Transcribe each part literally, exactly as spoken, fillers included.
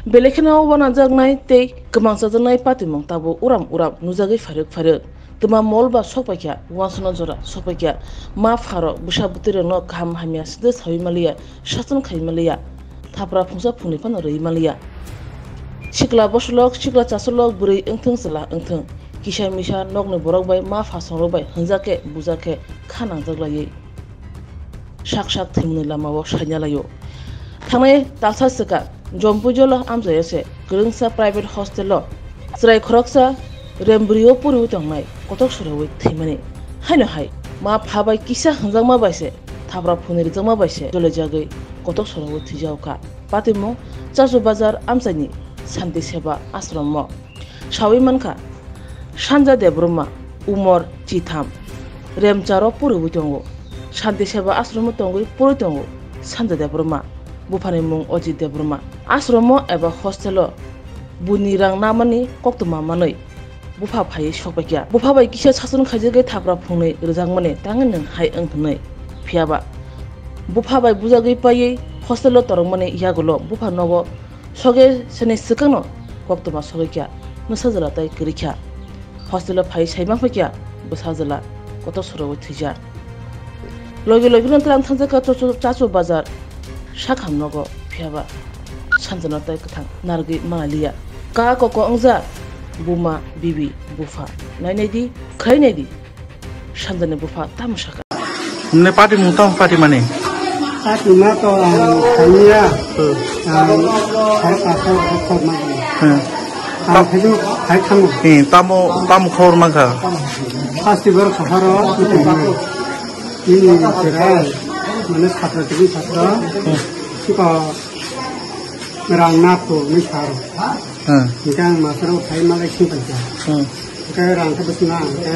Belai kheno uanajaknai tei kwmangchajaknai patimung tabuk uram uram nujagwi phairwk phairwk. Twma mol ba sokpaikha, uansukna jora sokpaikha. Ma pharok bwsa bwtwirokno kaham hamya side sawi manliya, sason khai manliya. Thapra phungsa phungni phano rwi manliya. Sikla bosolok, sikla chasolok, bwrwi wngthung, chwla wngthung, kisa misa nokni borok bai, ma pha songrok bai hwnjak khe, bujak khe kha nangjak laiwi sak sak thwimungni lamao saina laio. Thangnai talsa swkang Jompui jolo amchaio se kwrwngsa private hostel o chwrai khoroksa rem bwrwi o poriwi tongnai kotok sorowi thwimani. Haino hai ma pha bai kisa hwnjakma bai se thapra phungni rijak ma bai se jole jagwi kotok sorowi thwijak kha. Patimung Chachu Bazar amchaini Shanti Seva Ashram o. Sawi mankha, Sanja Debbarma, umor chitham, Remcharo poriwi tongo. Shanti Seva Ashram o tongwi poriwi tongo Sanja Debbarma, buphani mung Ajit Debbarma. Ashram o eba hostel o buini rang namani koktwma manwi bupha phaiwi sokpaikha. Bupha bai kisa sason khaijagwi thapra phungnwi rwjakmani tangwi nwng hai wng hwnwi. Phiyaba bupha bai bujagwi paiwi hostel o torokmani yagulo bupha nogo soge sani swkangno koktwma sogwi kha, bwsajwla tei kwrwi kha. Hostel o phai sai mankha kha, bwsajwla kotor sorowi thwijak. Logi logi no twlang thangjak kha Chachu, Chachu Bazar sakham nogo, phiyaba sanjwno tei kwthang narwgwi manliya. Ka koko wngjak buma, bibi, bupha. Nai nai di, khlai nai di. Sanjwni bupha tamo sakha. Hwnwi patimung tamo patimani? Patima to ang thangya. Hmm. Ang sar paso khobor mankha. Hmm. Ang phaidu phai thango. Hmm, tamo, tamo khobor mankha? First year sohoro. Ini cherai, mane satra tini satra. Hmm. Siko rang naku ni sar. Hmm. Hingke ang masaro phai malai sing paikha. Hmm. Hingke rang khe bwswk na hingke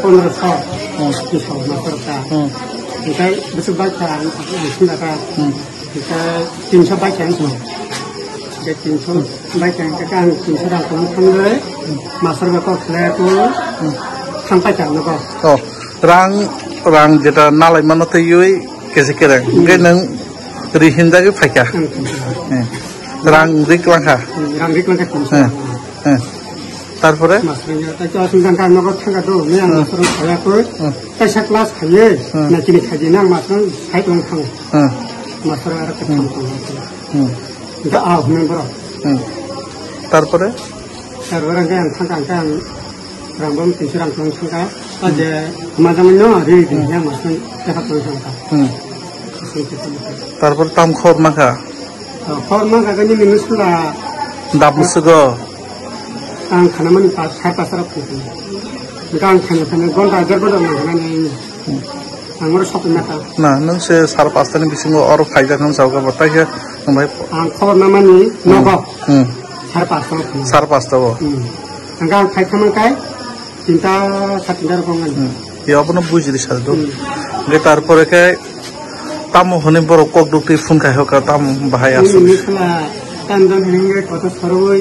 pondro so. Hmm. Ni so masaro ta. Hmm. Hingke bwswk bai kha ang, ang sing kha. Hmm. Hingke tinso bai kha ang sing. Hingke tinso bai kha hingke ang tinso rang komo thangwi masaro bai kok khlai ko thang paikha nogo. Oh, rang, rang jeta nalai mano twiwi kesi kereng. Hmm. Hingke nwng ri hinjagwi phaikha. Hmm. Hmm. Rang ri klangkha. Hmm, rang ri klangkha. Hmm. Hmm. Tarpore? Masrang ya, tai to asung jang kang nogo thangka do, ne ang masrang khaya koi. Hmm. Kaisa class khaye, hmm, na kini khaji nang masrang sai tong thang. Hmm. Masrang ara ka thang tong. Hmm. Da a hune bro. Hmm. Tarpore? Tarpore ke ang thangka ang rang bom tin rang tong thangka. Aje majang no ri di yang masrang ka tong thangka. Hmm. Tarpor tam khor mankha? Khor mankha gani ni musla. Dab musgo? Ang khana mani pa, sar pasara phuti. Ga ang khana khana gonta jar gonta mankha nani. Ang oro sokna ta. Na, nwng se sar pasta ni bisingo oro phaijak hwn sauka bo, tai khe nwng bai. Ang khobor na mani nogo. Hmm. Sar pasta o. Sar pasta o. Hmm. Ang ga ang phai khamang kai. Tinta, sa tinta rok wngnai. Hmm. Ya, abono bujiri sa do. Hmm. Hingke tarpore khe tamo hwnwi borok kok duk twi phone khai hoka tamo bahai aswk. Nini sala tandon hwnwi koto sorwi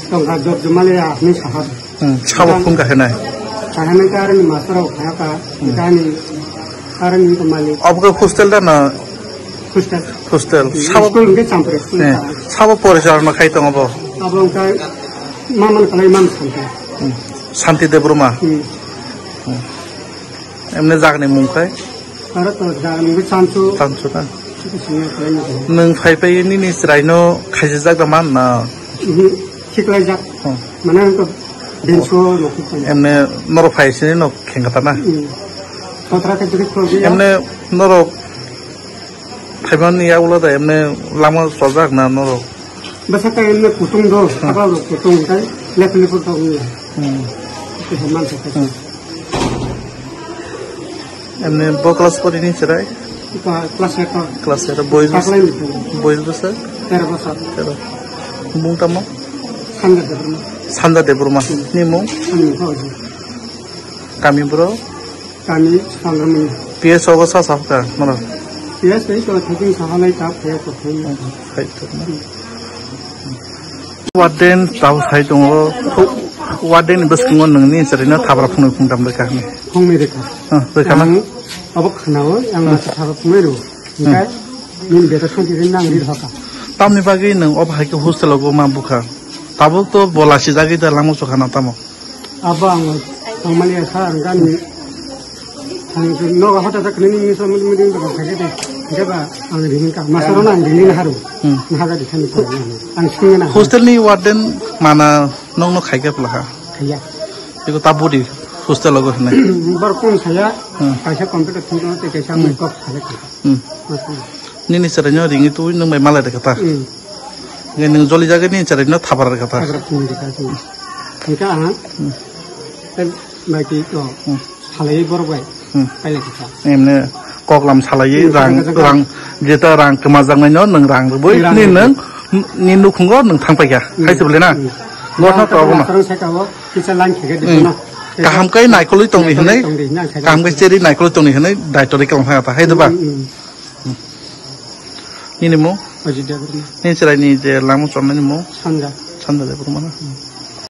tongkha job jumale ya hwnwi saha. Hmm. Sabo phone khai nai. Kahani karni master rok khai hoka. Hmm. Kani karni ko malik. Obo khe hostel da na? Hostel. Hostel. Hmm. Sabo, school hwnkhe Champri school. Eh, sabo porichalona khai tongo bo? Abo hwnkhe maman kalai man santai. Hmm. Santi Debbarma. Hmm. Hmm. Emne jagani mung khai? Aro to jagani mung Chanchu. Chanchu na? Chanchu na khai na. Nwng phai phai nini chwraino khaisijak da man na? Mhm. Khiklaijak. Hmm. Mane ang to benso no khiklai. Emne norok phai sini no khengkata na? Hmm. Kotra ke juri ko. Emne norok phaimani yagulo da emne lama chojak na norok? Bwsakhe emne kutung do, hmm, saka rok kutung kai, lepu lepu do wngya. Hmm. Ito heman sakhe. Hmm. Emne bo class pori ni chwrai? Ito class eight o. Class eight o, boys bwsa? Taklai ni. Boys bwsa? Tero bosor. Tero. Mung tamo? Sanja Debbarma. Sanja Debbarma. Hmm. Ni mung? Ani mung Fauji. Kami bro? Kami Chandramani. P S o go sa sa ka mano? P S tei to thajing sahalai ta phaya ko phai. Phai to na. Warden tau sai tongo. Warden ni bwskango nungni chwraino thabra phunui phungtam rwkha hwnwi. Phungnwi rwkha. Ah, rwkha na? Ang abo khwnao, ang masa thabra phungnai rw. Hwnkhe nini beta santi ri nang ri hoka. Tamni bagwi nwng obo hai khe hostel o ma bukha? Tabuk to bo lachijagwi da langma chukha na tamo? Abo ang tongmani asa ang gani ang nogo hota ta kini ni so mudi mudi ba khaje de. Hingke ba ang rini ka masaro na ang rini na haru. Hmm. Na haga di khani ko. Ang singa na. Hostel ni warden mana nong no khaikha pla ha. Khaya. Iko tabudi hostel o go hne. Bar kon saya. Hmm. Kaisa computer thung te kaisa Hmm. mai kok saya. Hmm. Nini chwraino ringwi twi nwng bai malai rwkha ta? Hmm. Nge nwng joli jagwi nini chwraino thabar rwkha ta? Thabar rwkha ta. Hingke aha. Hmm. Bai ki to. Hmm. Salai borok bai. Hmm. Pailai kha. Emne koklam salai Hmm, rang salai kha. Rang jeta rang kwmajaknaino nwng rang rwbwi Rang ni rwbwi. Nwng ni nukhungo nwng thangpaikha. Hmm. Hai se bole na? Hmm. Gotno to abono. Rang saka o kisa line khege Hmm. dikno. Kaham kai naikolwi tongni Naikolwi hwnwi. Tongdi, nang khaga. Kaham kai cheri naikolwi tongni hwnwi daitwrwi kalang thangkha ta. Hai de ba? Hmm, hmm. Nini mung? Ajit Debbarma. Nini chwraini je langma chornani mung? Sanja. Sanja Debbarma na?